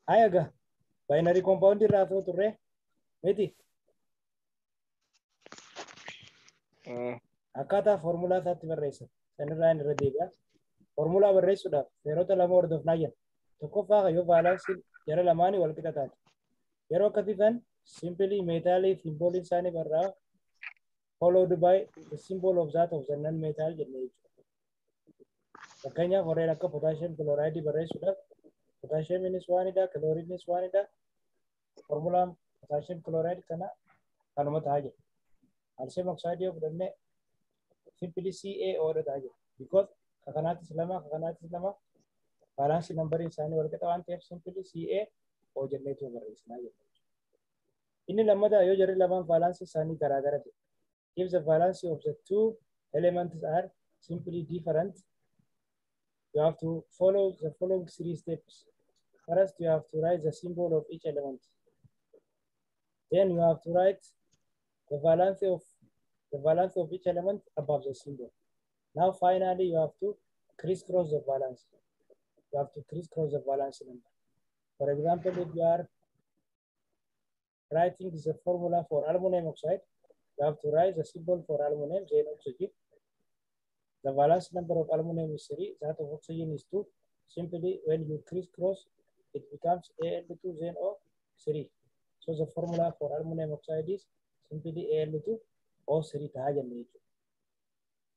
Haaya gaa binary compound irraa haasa'u turre miti. Akkaataa foormulaa isaatti barreessan sanirraa inni irra deebi'a. Foormulaa barreessuudhaaf seerota lama hordofnaa jenna. Tokkoffaa yoo vaalaansiin jara lamaanii wal qixa taate. Yeroo akkasii san simply meetaalii simbooliin isaanii barraa followed by the symbol of that of the non-metal jennee jechuudha. Fakkeenyaaf warreen akka potassium chloride barreessuudhaaf potassiumiinis waanidha, chloriinis waanidha. Formulaan potassium chloride kana kanuma ta'a jira. Calcium oxide yoo fudhanne simply CaO dha ta'a jira. Because kakanaatis lama, kakanaatis lama, valence numberiin isaanii wal qixa waan ta'eef simply CaO jenneetu barreessinaa jenna. Inni lammataa yoo jarri lamaan valence isaanii garaagara ta'e. If the valence of the two elements are simply different, you have to follow the following three steps. First, you have to write the symbol of each element. Then you have to write the valence of each element above the symbol. Now, finally, you have to crisscross the valence. You have to crisscross the valence number. For example, if you are writing the formula for aluminum oxide, you have to write the symbol for aluminum, then oxygen. The valence number of aluminum is 3, that of oxygen is 2. Simply, when you crisscross, it becomes Al2 then O3. So the formula for aluminum oxide is simply Al2 O3 ta'a jenne jechuudha.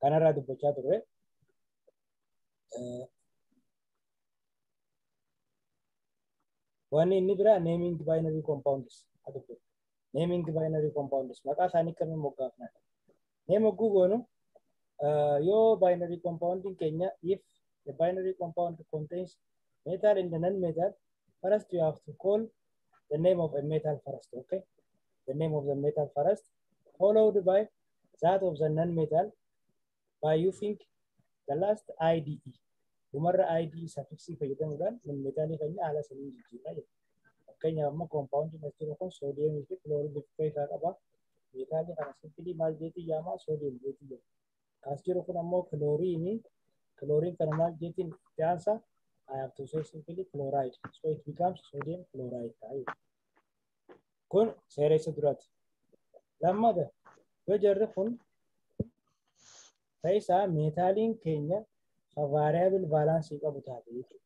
Kanarraa dubbachaa turre. Wanni inni biraa naming binary compounds haa dubbatu. Naming binary compounds maqaa isaanii akkamiin moggaafna? Name hogguu goonu, yoo binary compounding keenya, if the binary compound contains metal and the non-metal, first you have to call the name of a metal first, okay? The name of the metal first, followed by that of the non-metal by using the last IDE. Dhumarra IDE suffixii fayyadamuudhaan non-metalii keenya haala saniin jijjiirraa jechuudha. Fakkeenyaaf amma compound as jiru kun soodiyeemii fi kilooriin of keessaa qaba. Meetaalii kana simply maal jeetii yaamaa? Soodiyeem jeetii jedhama. As jiru kun ammoo kilooriinii. Kilooriin kana maal jeetiin itti aansa? I have to say simply chloride. So it becomes sodium chloride ta'a jechuudha. Kun seera isa duraati. Lammata yoo jarri kun ta'isaa meetaaliin keenya variable valence qabu taate jechuudha.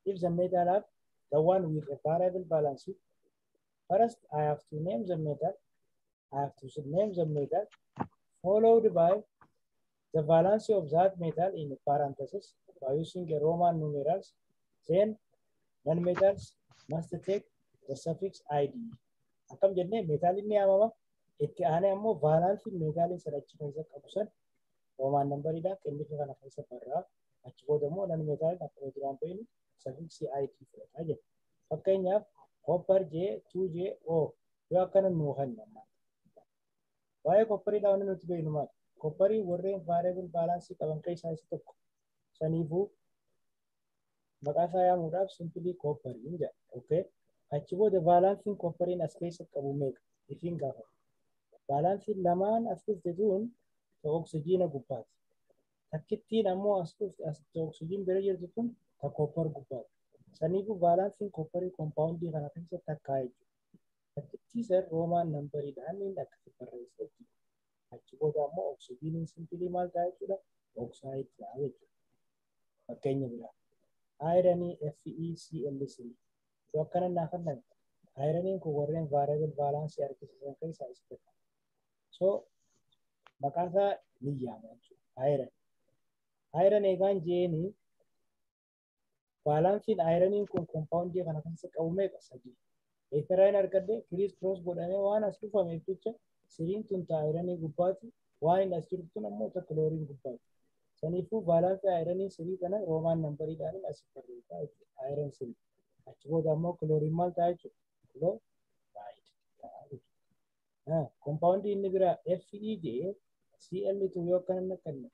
If the metal have the one with a variable valence, first I have to name the metal. I have to name the metal followed by the valence of that metal in parenthesis by using a Roman numerals. Then non-metals must take the suffix IDE. Akkam jennee meetaaliin ni yaamama. Itti aanee ammoo vaalaansiin meetaaliin sana achi keessa qabu san Roman numberiidhaan qindifa kana keessa barraa. Achi booda immoo non meetaaliin akkuma jiraan ta'in suffixii IDE fudhataa jedha. Fakkeenyaaf copper J 2J O yoo akkana nuu kenna. Waa'ee koppariidhaa wanni nuti beeknu maali? Kopparii warreen variable valence qaban keessaa isa tokko. Saniifuu maqaa isaa yaamuudhaaf simply koppariin jedha. Okay. Achi booda vaalaansiin koppariin as keessa qabu meeqa? Ifiin gaafata. Vaalaansiin lamaan as dhufte tun ta oksijiina gubbaati. Takkittiin ammoo as dhufte as ta oksijiin bira jirtu tun ta copper gubbaati. Saniifuu vaalaansiin kopparii koompaawundii kana keessa takkaa jechuudha. Takkittii san Roman numberiidhaan inni akkasi barreessa jechuudha. Achi booda ammoo oksijiiniin simply maal ta'a jechuudha? Oxide ta'a jechuudha. Fakkeenya biraa. Ironii FeCl3. Yoo akkana naa kennan ironiin kun warreen variable valence argisiisan keessaa isa tokko. So maqaan isaa ni yaama jechuudha. Iron. Iron eegaan jeeni vaalaansiin ironiin kun koompaawundii kana keessa qabu meeqa? Sadii. Eesarraa hin argadde? Criss cross godhamee waan as dhufameef jecha siriin tun ta'a ironii gubbaati, waan inni as jirtu tun ammoo ta kilooriin gubbaati. Saniifuu vaalaansii ironii sirii kana Roman numberiidhaan as barreessaa jechuudha. Iron sirii. Achi booda ammoo kilooriin maal ta'a jechuudha? Chloride ta'a jechuudha. Koompaawundii inni biraa Fe jedhee Cl2 yoo akkana naqanne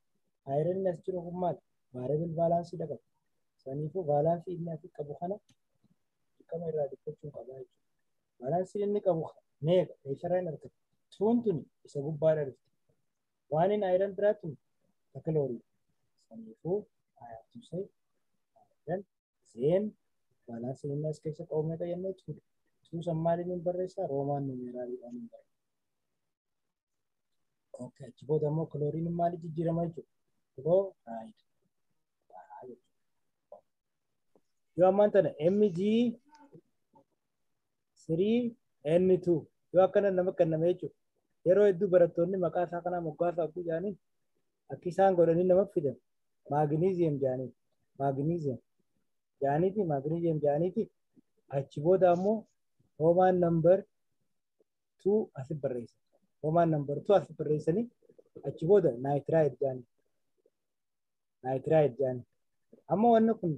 ironiin as jiru kun maal? Variable valence qaba. Saniifuu vaalaansii inni asii qabu kana dirqama irraa dubbachuu qaba jechuudha. Vaalaansiin inni qabu meeqa? Eessarraa hin argatu? Tuun tuni isa gubbaadha dhufte. Waan inni iron biraa tun ta kiloorii. Saniifuu I have to say Then valensiin inni as keessa qabu meeqa jennee twodha. Two san maaliin hin barreessaa? Roman numeraliidhaan hin barreessa. Okay, achi booda immoo kilooriin maaliif jijjiirama jechuudha? Chloride. Yoo ammaan tana Mg 3N2 yoo akkana nama kenname jechuudha. Yeroo hedduu barattoonni maqaa isaa kanaa moggaasaa akkuu jedhaniin akka isaan godhanii nama fidan magnesium jedhaniin magnesium jedhaniiti magnesium jedhaniiti achi booda ammoo Roman number 2 asi barreessan. Roman number 2 asi barreessanii achi booda nitride jedhanii. Nitride jedhanii. Amma wanni kun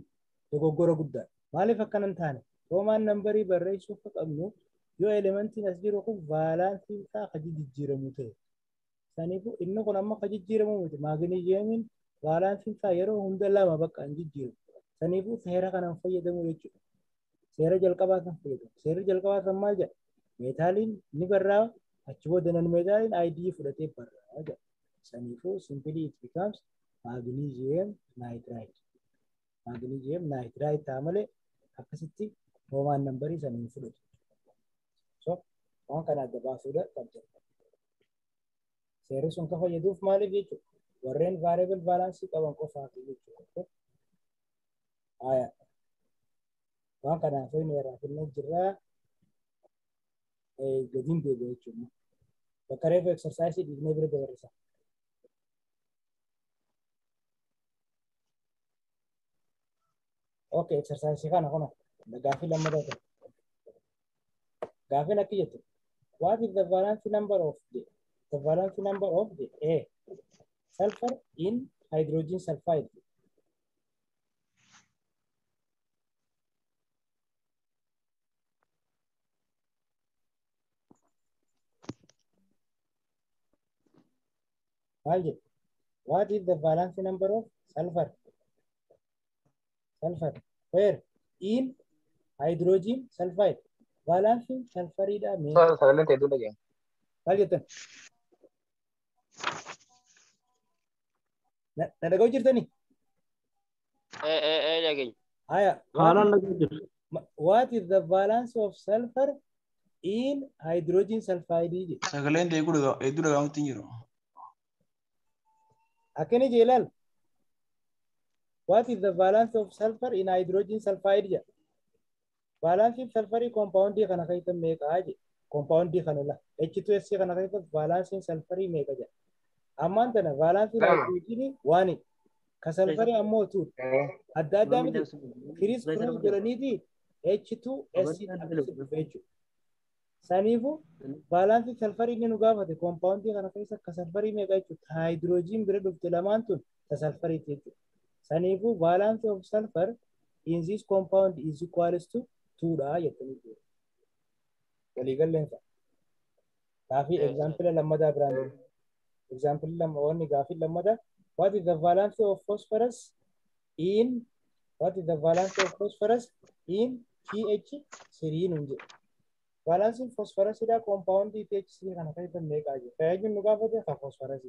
dogoggora guddaadha. Maaliif akkana hin taane? Roman numberii barreessuu akka qabnu yoo elementiin as jiru kun valensiin isaa ka jijjiiramu ta'e. Saniifuu inni kun amma ka jijjiiramu miti. Magnesiumiin valensiin isaa yeroo hunda lama bakka hin jijjiiramu. Saniifuu seera kanaan fayyadamu jechuudha. Seera jalqabaa kan fayyadamu. Seerri jalqabaa kan maal jedha? Meetaaliin ni barraa'a. Achi booda non meetaaliin ID fudhatee barraa'a jedha. Saniifuu simply it becomes magnesium nitride. Magnesium nitride ta'a malee akkasitti Roman numberii sana hin fudhatu. So waan kana adda baasuudha qabda. Seerri sun kan fayyaduuf maaliif jechuudha? Warreen variable valence qaban qofaaf jechuudha. Aya. Waan kanaaf inni irraa finnee jirraa gadiin deebi'a jechuudha. Bakka reefu exercise dhiifnee bira dabarsa. Okay, exercise kana kuna gaaffii lammataa ta'e. Gaaffiin akki jettu. What is the valence number of the valence number of the A sulfur in hydrogen sulfide? Maal jedhu? What is the valence number of sulfur? Sulfur. Where? In hydrogen sulfide. Valence sulfuriidha mee? Sagaleen ta'e duudha jedhama. Maal jettan? Na dhaga'u jirtanii? Ee dhageenya. Haya. Haalaan dhaga'u jirtu. What is the valence of sulfur in hydrogen sulfide jedhu? Sagaleen ta'e hedduu dhaga'amutti hin jiru. Akkini jee ilaal. What is the valence of sulfur in hydrogen sulfide jedha? Valensiin sulfurii compoundii kana keessa meeqa jedhe? Compoundii kana la. H2S kana keessa valensiin sulfurii meeqa jedha? Ammaan tana valensiin hydrogenii one. Ka sulfurii ammoo two. Adda addaa miti. Criss cross godhaniiti H2S akkasitti dhufe jechuudha. Saniifuu valensiin sulfurii inni nu gaafate compoundii kana keessa ka sulfurii meeqa jechuudha? Hydrogen bira dhufte lamaan tun ta sulfuriiti jechuudha. Saniifuu valence of sulfur in this compound is equals to 2 dha jettanii jiru. Waliigalleen isaa. Gaafii example lammataa biraan jiru. Example lama wanni gaafii lammataa. What is the valence of phosphorus in what is the valence of phosphorus in PH3 nuun jedhe. Valensiin phosphorus-dha compound PH3 kana keessa meeqaa jiru? Tajaajilli nu gaafate ka phosphorus.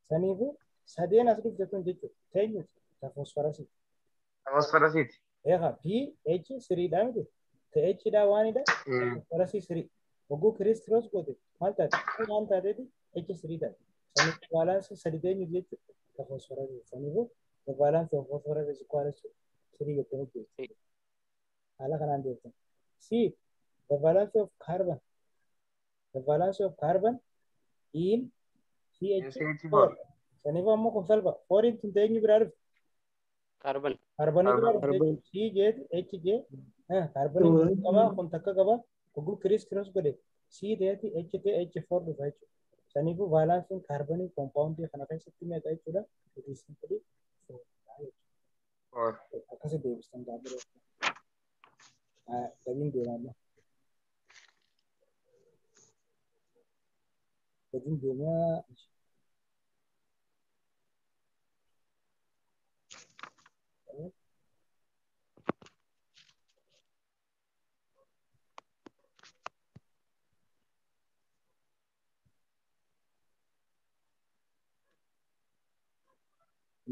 Saniifuu sadeen as dhufte tun jechuudha. Teenyuti ka phosphorus. Fosforasiiti. Eegaa PH3 dha miti. TH dha waanidha. Phosphorus 3. Hogguu criss cross goote maal taate? Waan taateeti H3 taate. Saniif valensiin sadi teenyuti jechuudha. Ka phosphorus. Saniifuu the valence of phosphorus is equal to 3 jettanii jechuudha. Haala kanaan deemtan. C the valence of carbon. The valence of carbon in CH4. Saniif ammoo kun salpha. Fouriin tun teenyu biraa dhufte. Carbon. Kaarbonii biraa dhufte. C J H J. Kaarbonii qaba kun takka qaba. Hogguu criss cross godhe C ta'eeti H ta'e H4 dhufa jechuudha. Saniifuu valensiin kaarbonii compoundii kana keessatti meeqa jechuudha? It is simply 4 jechuudha. Akkasi deebistan gaafa gadiin deemaa amma. Gadiin deemaa.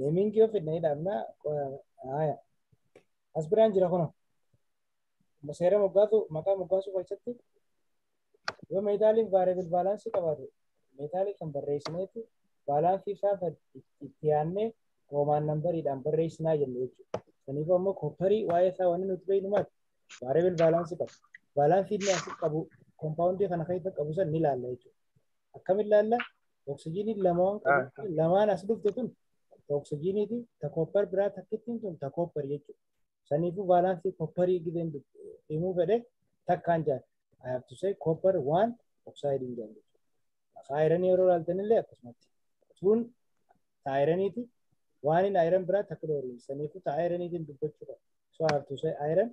Naming yoo fedhanii dhaabna haya. As biraan jira kuna. Seera moggaasu maqaa moggaasuu keessatti yoo meetaaliin variable valence qabaate, meetaalii kan barreessineeti valence isaa itti yaadnee Roman numberiidhaan barreessinaa jenne jechuudha. Saniif ammoo copperii waa'ee isaa wanni nuti beeknu maali? Variable valence qaba. Valence inni asii qabu, compoundii kana keessa qabu san ni ilaalla jechuudha. Akkamiin ilaalla? Oksijiiniin lamaan qabu, lamaan as dhufte tun ta oksijiiniiti, ta copper biraa takkittiin tun ta copper jechuudha. Saniifuu valence copperii gideen himuu fedhe takkaan jaan. I have to say copper one oxide hin jaan jechuudha. Ironii yeroo ilaaltanillee akkasumatti. Tun ta ironiiti. Waan inni iron biraa ta chlorine. Saniifuu ta ironiitiin dubbachuu qaba. So I have to say iron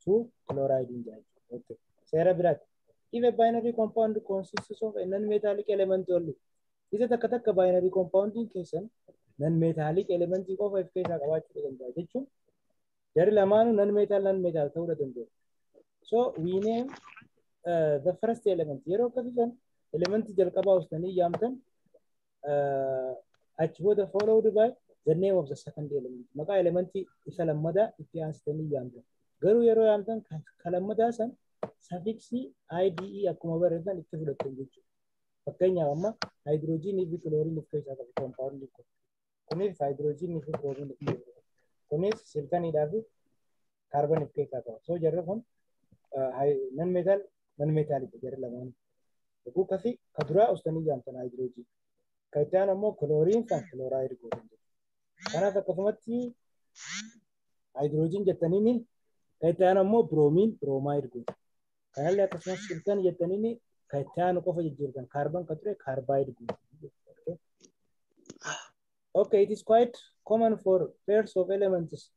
two chloride hin jaan jechuudha. Okay. Seera biraatti. If a binary compound consists of a non-metallic element only. Isa takka takka binary compoundiin keessan non-metallic element qofa of keessaa qabaachuu danda'a jechuun jarri lamaanuu non-metal non-metal ta'uu danda'u. So we name the first element. Yeroo akkasii san element jalqabaa ustanii yaamtan, achi booda followed by the name of the second element. Maqaa elementii isa lammadaa itti aansitanii yaamtan. Garuu yeroo yaamtan ka lammadaa san suffixii IDE akkuma barreessan itti fudhattan jechuudha. Fakkeenyaaf amma haayidroojiinii fi kilooriin of keessaa qabu compoundii kun. Kunis haayidroojiinii fi kilooriin of keessaa qaba. Kunis siliconiidhaa fi carbon of keessaa qaba. So jarri kun non metal non metalidha jarri lamaan. Yogguu akkasii ka duraa ustanii yaamtan haayidroojii. Ka itti aanu ammoo kilooriin kan chloride gootan jechuudha. Kanaaf akkasumatti haayidroojiin jettaniini ka itti aanu ammoo bromine bromide gootan. Kanallee akkasumas silicon jettaniini ka itti aanu qofa jijjiirtan, carbon ka ture carbide gootan. Okay, it is quite common for pairs of elements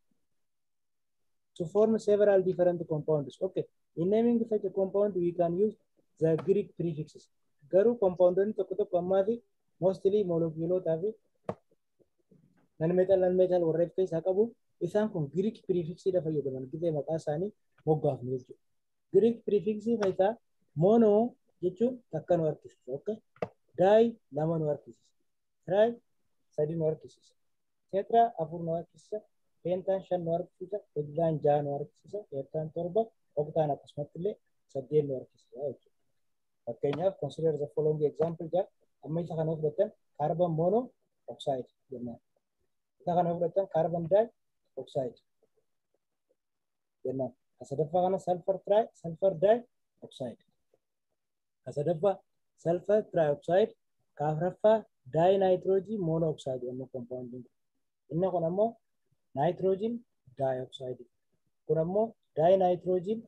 to form several different compounds. Okay, in naming such a compound, we can use the Greek prefixes. Garuu compoundonni tokko tokko ammaa fi mostly moleculoota fi non-metal non-metal warra of keessaa qabu, isaan kun Greek prefixidha fayyadaman gizee maqaa isaanii moggaafnu jechuudha. Greek prefixii keessaa mono jechuun takka nu harkisiisa. Okay? Di lama nu harkisiisa. Tri sadi nu harkisiisa. Tetra afur nu harkisiisa. Pentaan shan nu harkisiisa. Hexaan jaha nu harkisiisa. Heptaan torba. Octaan akkasumatti illee saddeet nu harkisiisa jechuudha. Fakkeenyaaf, consider the following example jaa. Amma isa kana fudhattan carbon mono oxide jennaan. Isa kana fudhattan carbon dioxide jennaan. Ka sadaffaa kana sulfur tri sulfur dioxide. Ka sadaffaa sulfur trioxide. Ka afuraffaa dinitrogen monoxide ammoo compoundiin kun. Inni kun ammoo nitrogen dioxide. Kun ammoo dinitrogen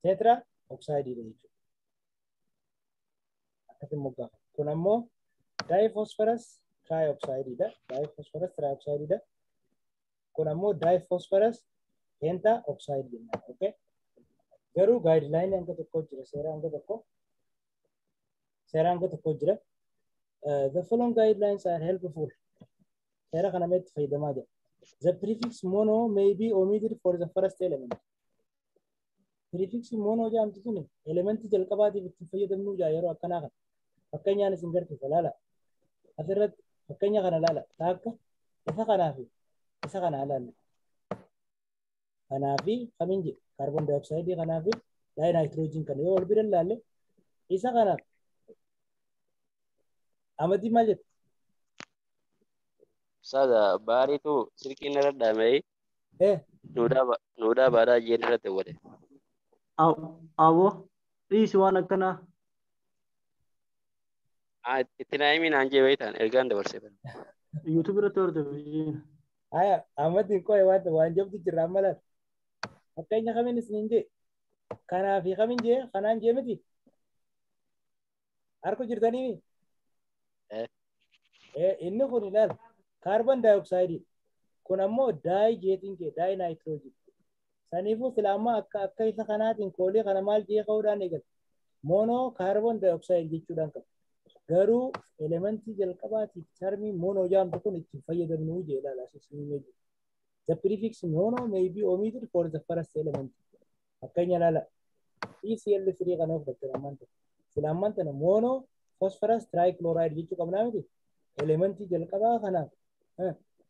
tetra oxide jechuudha. Akkasiin moggaafama. Kun ammoo diphosphorus trioxide dha. Diphosphorus trioxide dha. Kun ammoo diphosphorus pentaoxide jennaan. Okay? Garuu guideline hanga tokko jira. Seera hanga tokko. Seera hanga tokko jira. The following guidelines are helpful. Seera kana meetti fayyadamaa jira. The prefix mono may be omitted for the first element. Prefix mono jedhamtu tuni elementii jalqabaatiif itti fayyadamnuu jaa yeroo akkanaa kana. Fakkeenyaan isin garsiisa, laala. Asirratti fakkeenya kana laala. Taakka isa kanaa fi isa kana laalla. Kanaa fi kamiin jedhe carbon dioxide kanaa fi dinitrogen kana yoo wal bira ilaalle, isa kanaaf amadii maal jette? Sada baariitu silkiin irra dhaamee nuudhaa baadhaa jeen irratti wale. Awwa, dhiisi waan akkanaa. Itti naa himi naan jee wayitaan ergaan dabarsee bara. YouTube irratti hordofi. Aya, amadiin qo'e waan waan jabdu jirra amma laata. Fakkeenya kamiin isiniin jee? Kanaa fi kamiin jee? Kanaan jee miti? Harku jirtanii? Inni kun ilaala. Carbon dioxide. Kun ammoo di jeetiin kee dinitrogen. Saniifuu sila amma akka isa kanaatiin koolii kana maal jee ka'uudhaan eegala? Mono carbon dioxide jechuudhaan qaba. Garuu elementii jalqabaatiif termii mono jedhamtu kun ittiin fayyadamnu jee ilaala isin jiru. The prefix mono may be omitted for the first element. Fakkeenya ilaala. PCl3 kana fudhatte ammaan tana. Sila ammaan tana mono phosphorus trichloride jechuu qabnaa miti? Elementii jalqabaa kanaaf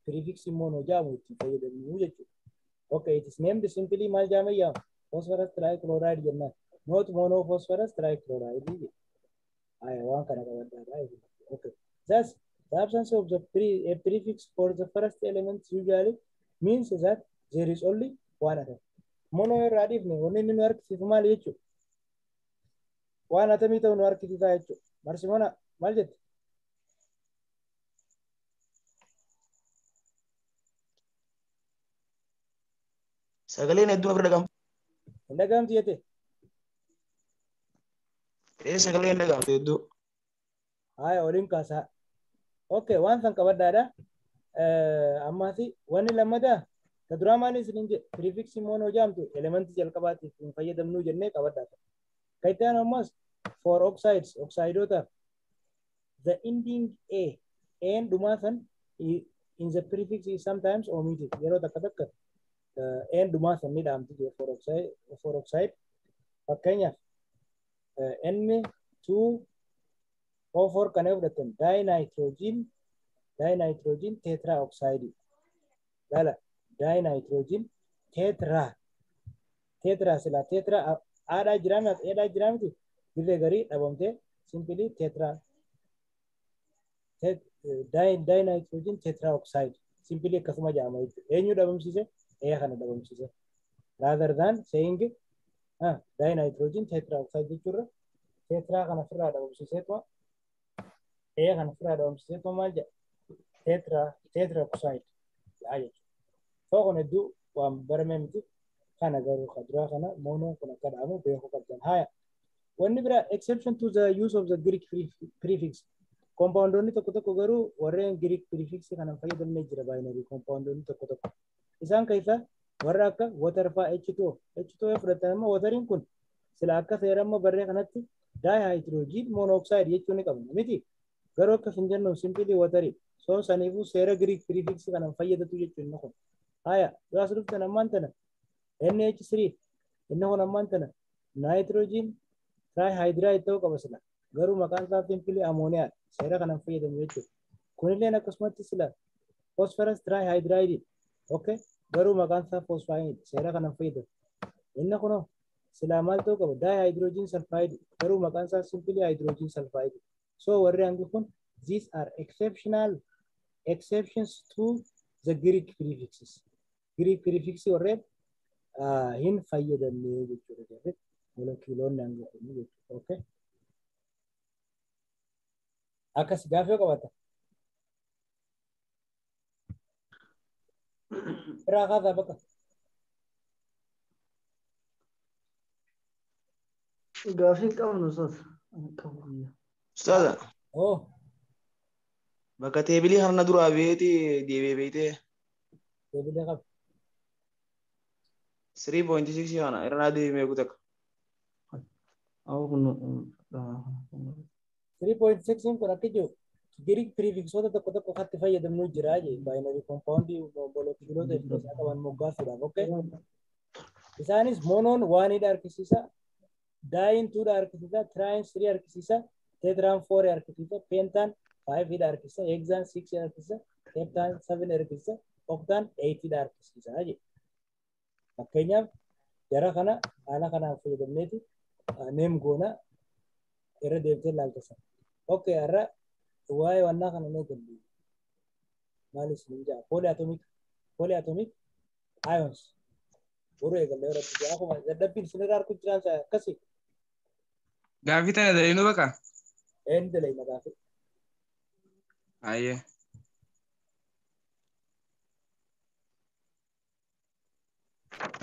prefix mono jedhamu ittiin fayyadamnu jechuudha. Okay, it is named simply maal jedhamee yaama? Phosphorus trichloride jennaan. Not monophosphorus trichloride. Aya, waan kana qabadhaadha. Okay. Thus, the absence of the a prefix for the first element usually means that there is only one atom. Mono irraa dhiifne wanni inni nu harkisiisu maali jechuudha? Waan atomii ta'u nu harkisiisaa jechuudha. Marsimona maal jette? Sagaleen hedduu bira dhaga'amtu. Hin dhaga'amtu jette? Ee sagaleen hin dhaga'amtu hedduu. Haya waliin kaasaa. Okay, waan san qabadhaadha. Ammaasi wanni lammataa ta duraa maali isiniin jedhe prefixii mono jedhamtu elementii jalqabaatiif hin fayyadamnuu jennee qabadhaa. Kan itti aanu ammas for oxides oxidootaaf the ending a n dhumaa san in the prefix is sometimes omitted yeroo takka takka n dhumaa san ni dhaamti jedhe for oxide fakkeenyaaf N2O4 kana yoo fudhattan dinitrogen tetraoxide lala dinitrogen tetra sila tetra aadhaa jiraa miti eedhaa jiraa miti dirree garii dhabamtee simply tetra dinitrogen tetraoxide simply akkasuma jedhama jechuudha. Eenyu dhabamsiise? Ee kana dhabamsiise. Rather than saying dinitrogen tetraoxide jechuurra tetra kana ofirraa dhabamsiiseetuma ee kana ofirraa dhabamsiiseetuma maal jedha? Tetraoxide jedha jechuudha. So kun hedduu waan barame miti. Kana garuu kaduraa kana monoon kun akka dhahamu beekuu qabdan. Haya. Wanni biraa exception to the use of the Greek prefix. Compoundoonni tokko tokko garuu warreen Greek prefix kana hin fayyadamne jira binary compoundoonni tokko tokko. Isaan keessaa warra akka water fa'aa H2O. H2O yoo fudhatan immoo wateriin kun sila akka seera amma barree kanatti dihydrogen monoxide jechuu ni qabna miti. Garuu akka hin jennu simply waterii. So saniifuu seera Greek prefix kana hin fayyadatu jechuun inni kun. Haya, yoo as dhuftan ammaan tana NH3 inni kun ammaan tana nitrogen trihydride ta'uu qaba sila. Garuu maqaan isaa simply ammonia seera kana hin fayyadamu jechuudha. Kunilleen akkasumatti sila phosphorus trihydride. Okay, garuu maqaan isaa phosphine seera kana hin fayyadamu. Inni kunoo sila maal ta'uu qaba? Dihydrogen sulfide garuu maqaan isaa simply hydrogen sulfide. So warri hangi kun these are exceptions to the Greek prefixes. Greek prefix warreen hin fayyadamne jechuudha jarri molekiiloonni hanga kun jechuudha. Okay. Akkas gaaffii yoo qabaata. Irraa kaasaa bakka. Gaaffii qabnu ustaz. Qabu. Ustaaza. Oh. Bakka teebilii harna duraa beeti deebi'ee beeytee. Teebilee qaba. 3.6 kana irra naa deebi'ee kutakka. Awwa kun 3.6 kun akka jiru Greek prefixoota tokko tokko katti fayyadamnu jira jee binary compound molekiiloota of keessaa qaban moggaasuudhaaf. Okay. Isaanis monoon waanidha harkisiisa, daayin tuudha harkisiisa, traayin 3 harkisiisa, tetraan 4 harkisiisa, pentaan 5 dha harkisiisa, hexaan 6 harkisiisa, heptaan 7 harkisiisa, octaan 8 dha harkisiisa jee. Fakkeenyaaf jara kana haala kanaan fayyadamneeti neem goona irra deebitee ilaalta sana. Okay, har'a waa'ee wannaa kana ni eegalle. Maal isin jedha? Polyatomic ions. Boruu eegalle yoo rabbi jedha. Akkuma dadhabbiin isinirraa harku jiraan akkasi. Gaaffii tana dalaynuu baqa? Een dalayna gaaffii. Ayyee.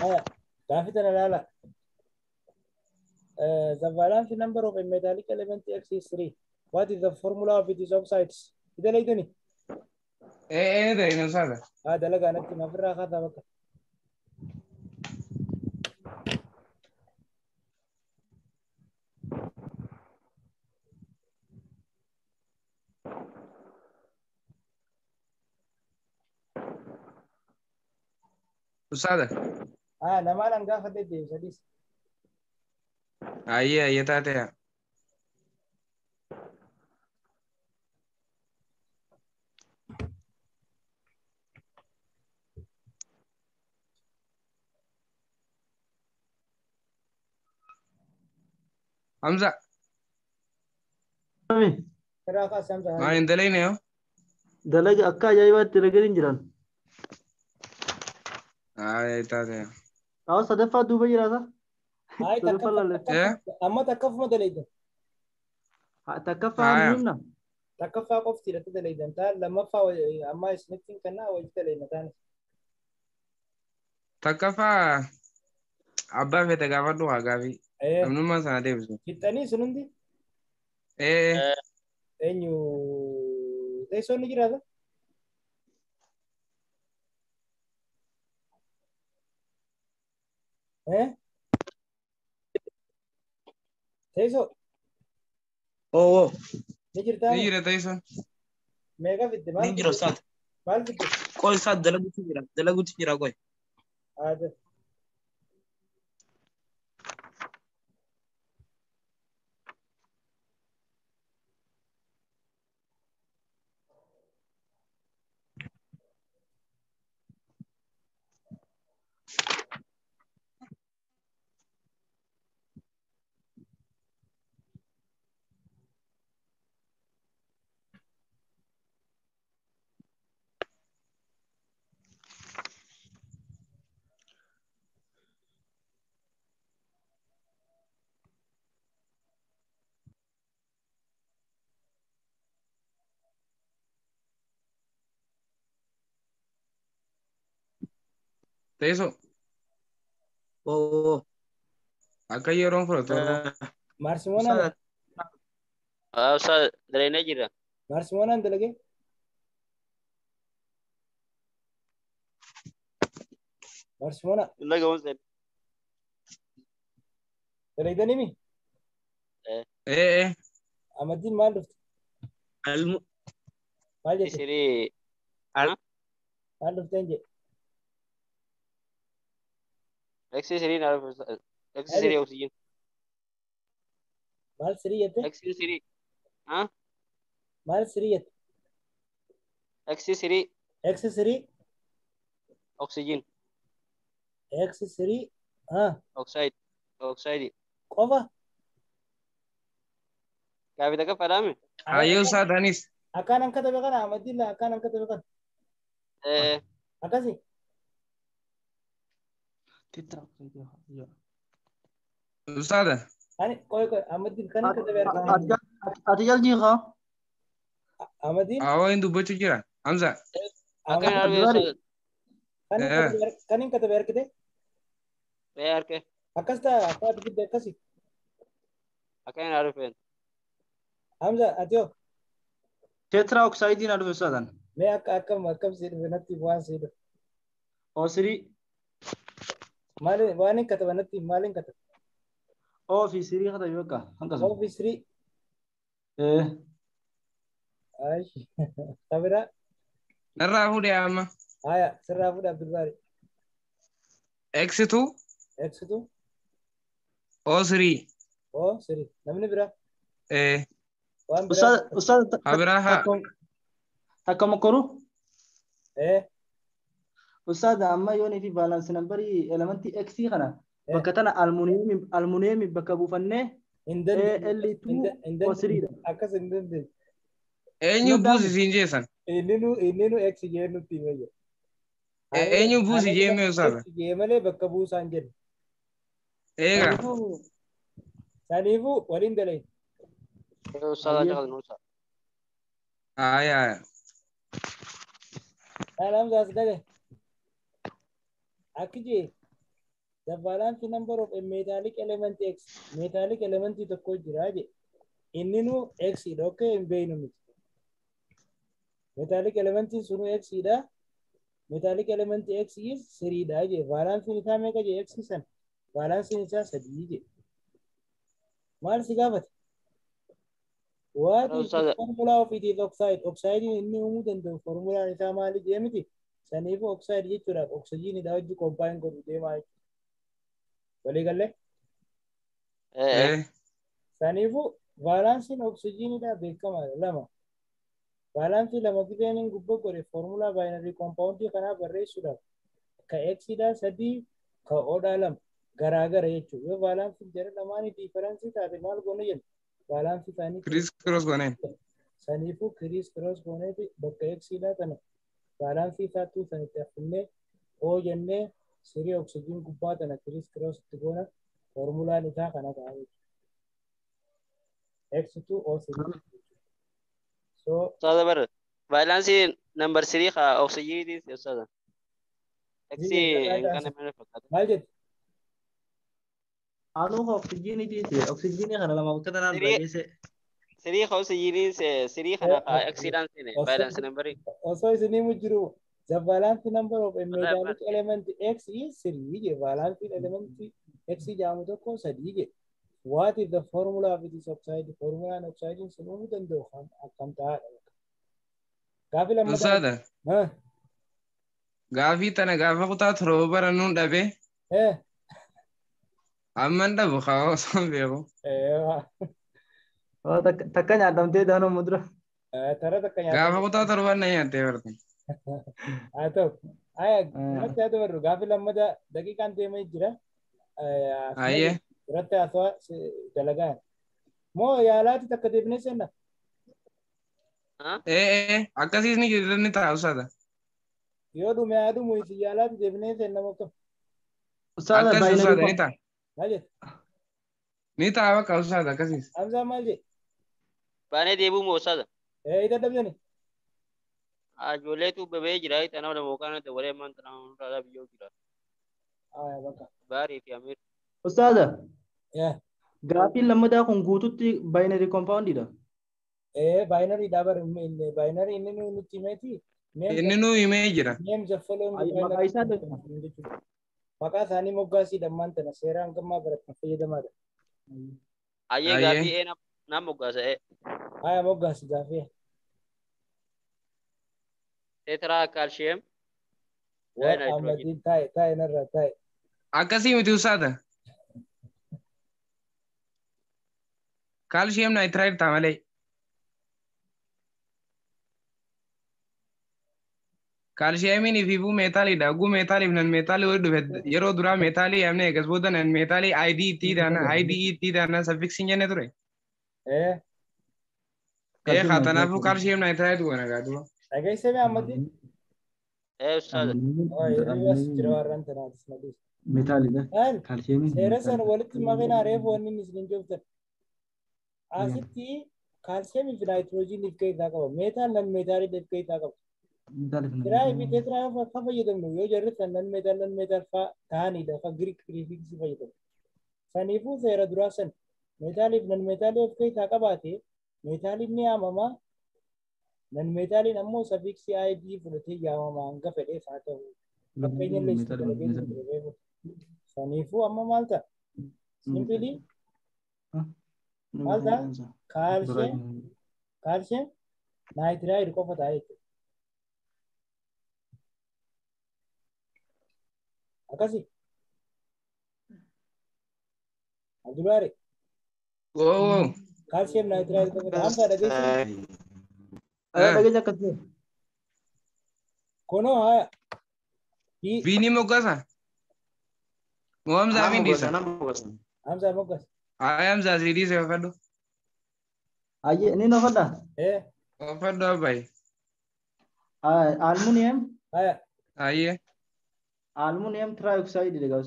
Haya, gaaffii tana ilaala. The valence number of a metallic element X is 3. What is the formula of its oxides? Ida laydani? Ee dalayna ustaaza. Haa dalagaa natti ofirraa kaasaa bakka. Ustaaza. Haa lamaan an gaafadhe deebisadis. Ayyee ayyee taateera. Hamza. Irraa kaasi Hamza. Maa hin dalayne yoo? Dalaga akka ajaa'ibaatti dalagaa hin jiran. Haa taate. Awwa sadaffaa duuba jiraata. Hayi Sadaffaa lalle. Amma takkaffuma dalaydan. Takkaffaa himna. Takkaffaa qofti irratti dalaydan taan lammaffaa amma isinitti kennaa wajji dalayna taan. Takkaffaa abbaa fete gaafadhu haa gaafii. Namnummaa sana deebisu. Fixxanii isin hundi? Eenyu teessoon ni jiraata? Teessoo? Oo. Ni jirtaa? Ni jira teessoon. Meeqa fidde? Ni jira ustaad. Maal fidde? Qoy ustaad dalaguutu jira. Dalaguutu jira qoy. Haadha. Teessoo. Oo. Akka yeroon fudhatu. Marsimoonaan. Ustaad dalagnee jirra. Marsimoonaan dalagee? Marsimoona. Dalagaa Dalagdanii mi? Ee. Amaddiin maal dhufte? Maal jette? Isirii. Maal dhufteen jedhe? X3 X3 oxygen. Maal sirii jette? X3. Ha? Maal sirii jette? X3. X3. Oxygen. X3. Ha? Oxide. Oxide. Qofa? Gaaffii takka fadhaame? Hayyuu ustaad anis. Akkaan katabe kana Amaddiin akkaan katabe kana. Akkasi? Ustaada. Ani qoy qoy Amaddiin kan katabe argina. Ati jaljiin haa? Amaddiin. Awwa hin dubbachuu jira. Hamza. Kan hin katabe argite? Ee arge. Akkas ta'a akka ati fidde akkasi. Akkan hin argeen. Hamza ati hoo? Tetra oksaayidiin haa dhufe ustaadan. Mee akka akkam akkam sii dhufe natti waan sii dhufe. O3. Maal waan hin kataba natti maal hin kataba? O fi sirii katabe bakka hanqasa. O fi sirii. Ee. Ayi. Kabira. Narraa fuudhee amma. Haya sirraa fuudhe Abdulbaari. X2. X2. O3. O3. Namni biraa. Ee. Waan biraa. Ustaad Kabiraa haa. Takka mokkoru? Ee. Ustaad amma yoon fi baalaansii nambarii elementii X kana bakka tana almuuniyeemii bakka buufannee Hin AL2 O3 dha. Akkas hin dandeenye. Eenyu buusi siin jeessan? Inni nu X jee nutti himee jira. Eenyu buusi jee mee ustaada? X jee malee bakka buusaan jedhu. Eega. Saniifuu waliin dalagne. Ustaad akka nuusa. Aya aya. Kan Hamza as gale. Akki jee the valence number of a metallic element X metallic element tokko jira je inni nu X dha okay hin beeknu miti. Metallic element sunu X dha. Metallic element X is 3 dha je valence isaa meeqa je X san valence isaa 3 je. Maal si gaafate? What is the formula of it is oxide? Oxide inni uumuu danda'u formulaan isaa maali jee miti? Saniifuu oxide jechuudhaaf oksijiinidha wajji combine godhu deemaa jechuudha. Walii gallee? Saniifuu vaalaansiin oksijiinidha beekamaadha lama. Vaalaansii lama gizeen hin gubbaa godhe formulaa binary compoundii kanaa barreessuudhaaf ka Xdha 3 ka Odha 2. Garaagara jechuudha. Yoo valence'n jara lamaanii difference taate maal goone jenna? Valence isaanii Criss cross gooneen. Saniifuu criss cross gooneeti bakka X'dha tana valence isaattuu sanitti haffinnee O jennee sirii oksijiin gubbaa tana criss cross itti goona formulaan isaa kana ta'a jechuudha. X2 O3. So Ustaaza bara. Valence number 3 haa oksijiiniiti ustaaza. X kana mana fakkaata. Maal jette? Anuu oksijiiniiti. Oksijiinii kana lama bakka tanaan barreesse. Sirii haa oksijiinii sirii kana haa X'dhaan seene valence number. Osoo isinii jiru the valence number of a metallic element X is 3 je valence element X jedhamu tokko 3 je. What is the formula of its oxide? Formulaan oxide sun uumuu danda'u akkam ta'aadha. Gaaffii lammataa. Ustaada. Gaaffii tana gaafa kutaa torba barannuun dhabee. Amman dhabu haa osoo hin beeku. Takka nyaatamtee daanuu mudura. Tara takka nyaatamtee. Gaafa kutaa torban na nyaattee barate. Haa ta'u. Aya, namatti haa dabarru gaaffii lammataa daqiiqaan deemee jira. Ayyee. Irratti haasawaa dalagaan. Moo yaalaati takka deebinee seenna? Akkasiis ni ni ta'a ustaada. Yoo dhume haa dhumu isin yaalaati deebinee seenna moo? Ustaada Akkas ustaada ni ta'a. Maal jette? Ni ta'a bakka ustaada akkasiis. Hamzaa maal jette? Baanee deebuu moo ustaada? Ida dhabdani. Ijoolleetu babee jira. Tanaaf lama yookaan dabalee ammaan tanaaf hundaa biyyoo jira. Bakka. Baarii fi Amiir. Ustaada. Gaaffiin lammataa kun guututti binary compoundidha. Binary dha bar binary inni nutti himeeti. Inni nu himee jira. Name the following Maqaa isaa jechuudha. Maqaa isaanii moggaasii dhammaan tana seeraan gammaa baratan fayyadamaadha. Ayyee gaaffii ee naan moggaasa ee. Haya moggaasi gaaffii. Tetra calcium. Waan Ahmadiin taa'e taa'e narraa taa'e. Akkasii miti ustaada. Calcium nitride ta'a malee. Kaalshiyeemiin ifiifuu meetaaliidha. Oguu meetaaliif non meetaalii walitti dhufe yeroo duraa meetaalii yaamne eegas booda non meetaalii ID itti daana ID itti daana suffixiin jenne ture. Ee haa tanaafuu calcium nitride goona gaaduma. Dhageessee mee ammatti? Ee ustaada. Hiriyaas jira warraan tanaatis malee. Meetaalidha. Kaalshiyeemiin. Seera sana walitti maqinaa reefu wanni inni isin jooftan. Asitti kaalshiyeemii fi naayitiroojiin if keessaa qaba. Meetaal non meetaalii if keessaa qaba. Tri fi tetra fa fayyadamnu yoo jarri san non metal non metal fa ta'anidha fa Greek prefix fayyadamu. Saniifuu seera duraa san meetaaliif non meetaalii of keessaa qabaate meetaaliin ni yaamama. Non meetaaliin ammoo suffixii ID fudhatee yaamama hanga fedheef haa ta'u. Fakkeenya illee isin dalagee jiru reefu. Saniifuu amma maal ta'a? Simply maal ta'a? Calcium nitride qofa ta'a jechuudha. Akkasii. Abdulbaari. Oo. Calcium nitride qofa ta'a. Hamza dhageessee. Dhageessa akkasii. Kunoo haya. Biini moggaasa. Moo Hamzaa fi dhiisa? Hamzaa moggaasa. Haya Hamzaa si dhiise offadhu. Ayyee ni offadha. Offadhu abbayi. Aluminium. Haya. Ayyee. Aluminium trioxide jedha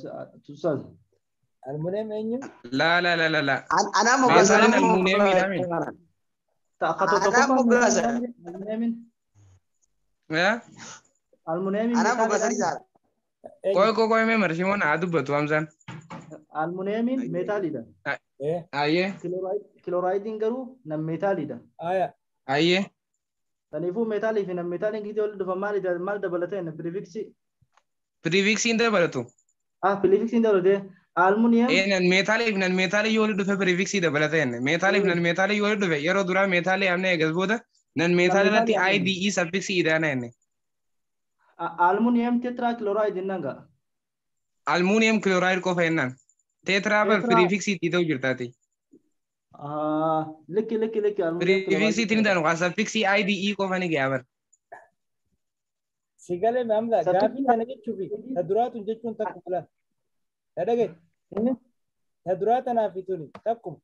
ustaaz. Aluminium eenyu? La la la la la. Anaa moggaasa. Meeshaan aluminiyeemiidha mi? Anaa moggaasa. Aluminiumin. Yaa? Aluminiumin. Anaa moggaasa dhiisaa. Qoy qoy qoy mee marshiimoon haa dubbatu Hamzaan. Aluminiumin meetaalidha. Ayyee. Kiloraayidiin garuu non meetaalidha. Ayyee. Kanaafuu meetaalii fi non meetaaliin gidduu walitti dhufan maal maal dabalatee prefixii. Prefixii dabalatu. Ah prefixii dabalatee aluminium. Non meetaalii fi non meetaalii yoo walitti dhufe prefixii dabalata jenne. Meetaalii fi non meetaalii yoo walitti dhufe yeroo duraa meetaalii yaamne eegas booda non meetaalii irratti IDE suffixii idaana jenne. Aluminium tetrachloride jennaan gaa. Aluminium chloride qofa jennaan. Tetra bar prefixii itti ta'u jirtaati. Likki likki likki aluminium Prefixii itti ni ta'u suffixii IDE qofa ni ga'a bar. Sigalee Hamza gaaffii kana jechuufi ta duraatu jechuun takka filan. Dhagee. Ta duraa tanaaf tuni takkuma.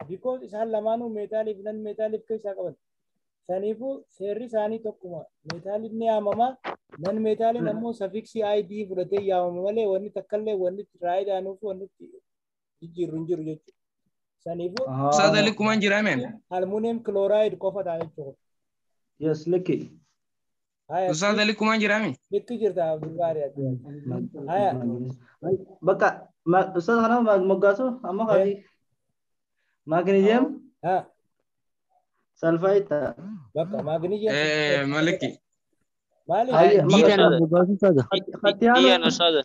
Because isaan lamaanuu meetaaliif non meetaaliif keessaa qaban. Saniifuu seerri isaanii tokkuma. Meetaaliin ni yaamama. Non meetaaliin ammoo suffixii ID fudhatee yaamama malee wanni takkallee wanni itti raayidaanuu fi wanni itti jijjiirru hin jiru jechuudha. Saniifuu Ustaadha likkumaan jira meen. Aluminium chloride qofa ta'a jechuudha. Yes, likki. Haya, Ustaadha likkumaan jira meen. Likki jirta Abdulbaari. Haya. Bakka ustaadha kana moggaasu amma kaati. Magnesium Ha, sulfide ta'a. Bakka magnesium. Eh maliki. Maali? Hayya, D tana moggaasu ustaadha. Khatti D aanu ana ustaadha.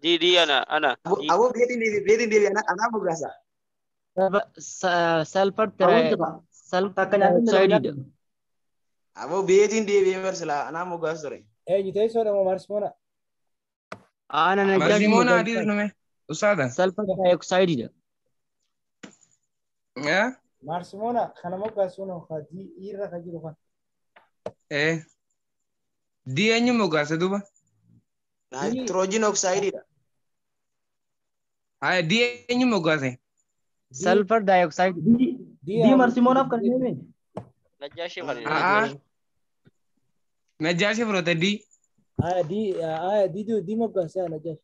D D ana ana. D. Aboo beetiin deebi anaa moggaasa. Sulfur Aboo sulfur takka nyaatanii dioxide. Aboo beetiin deebi'ee barsila anaa moggaasu ture. Eenyu teessoodha moo Marsimoona? Ana najjaashi Marsimoona moggaasu. adiis nume. Ustaadha. Sulfur dioxide. Eh? Marsimoona kana moggaasuun hojii irra kan jiru kana. Eh. D eenyu moggaase duuba? Naayitiroojiin oksaayidiidha. Haya D eenyu moggaase? Sulfur dioxide. D Marsimonaaf kan deeme. Najjaashi kan. Aa. Najjaashi fudhate D. Haya D haya D D moggaase Najjaashi.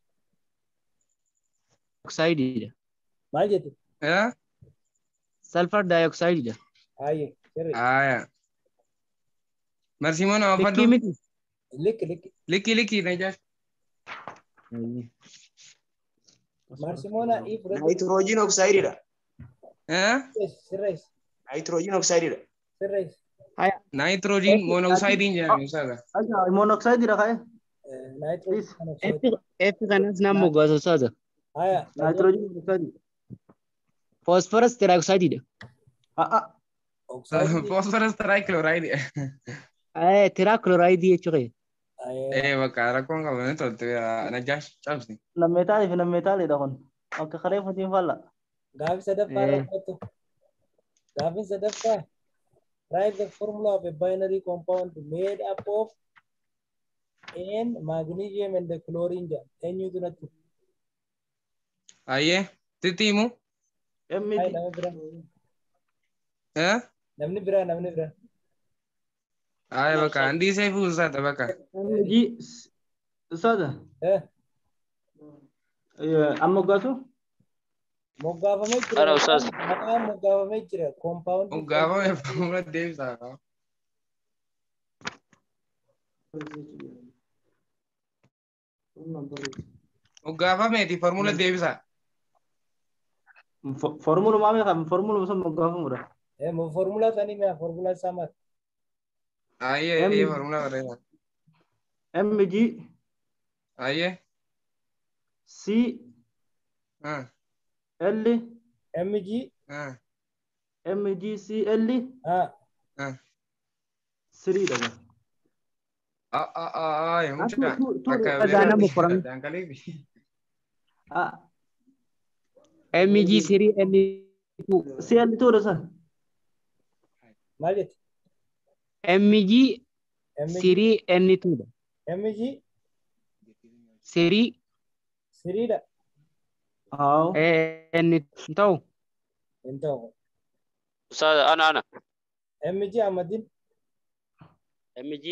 Oxide. Maal jette? Eh? Sulfur dioxide. Haye sirri. Haya. Marsimoona Likki oofadhu. miti. Likki likki. Likki likki Najjaashi. Marsimoona I fudhate. Naayitiroojiin oksaayidiidha. Eh? Sirrees Naayitiroojiin oksaayidiidha. sirrees. Naayitiroojiin monoksaayidiin jedhama ustaadha. Aja monoxide ka'e. Naayitiroojiin monoxide. F kanas nam moggaasu ustaadha. Haya. Naayitiroojiin monoxide. Phosphorus trioxide. A'a. Oxide. Phosphorus trichloride. Eh trichloride jechuudha. Eh bakka rakkoon qabu ni tolte Najjaashi cabsi. Non meetaalii fi non meetaaliidha kun. Akka karee fuutiin falla. Gaaffii sadaffaa irra kottu. Gaaffiin sadaffaa. Write the formula of a binary compound made up of N, magnesium and the chlorine jedha. Eenyutu natti? Ayyee sitti himu. MD. Hai, namni biraa. Eh? Namni biraa namni biraa. Aye bakka andi seefu ustaadha bakka. MG. Ustaadha. Eh, Amma moggaasu? Moggaafamee jira. Ana ustaaz. Maqaan moggaafamee jira. Compound. Moggaafame formula deebisaa. Moggaafameeti formula deebisaa. Formulumaa meeqa? Formuluma sun moggaafamudha. Eh, formula sanii mee formula isaa maal? Ayyee ayyee formula barreessa. MG Ayyee. C Ah L MG ah MG C L ah ah. 3 dha. Ah ah ah ah mucha. Two Bakka Khazana mokoran. Dankaleefi. Ah MG 3 N 2. C L 2 dha san. Maal jette? MG MG 3 N 2 dha. MG 3 3 dha. Haa. N ta'u. Hin ta'u. Ustaadha ana ana. MG Ahmadin MG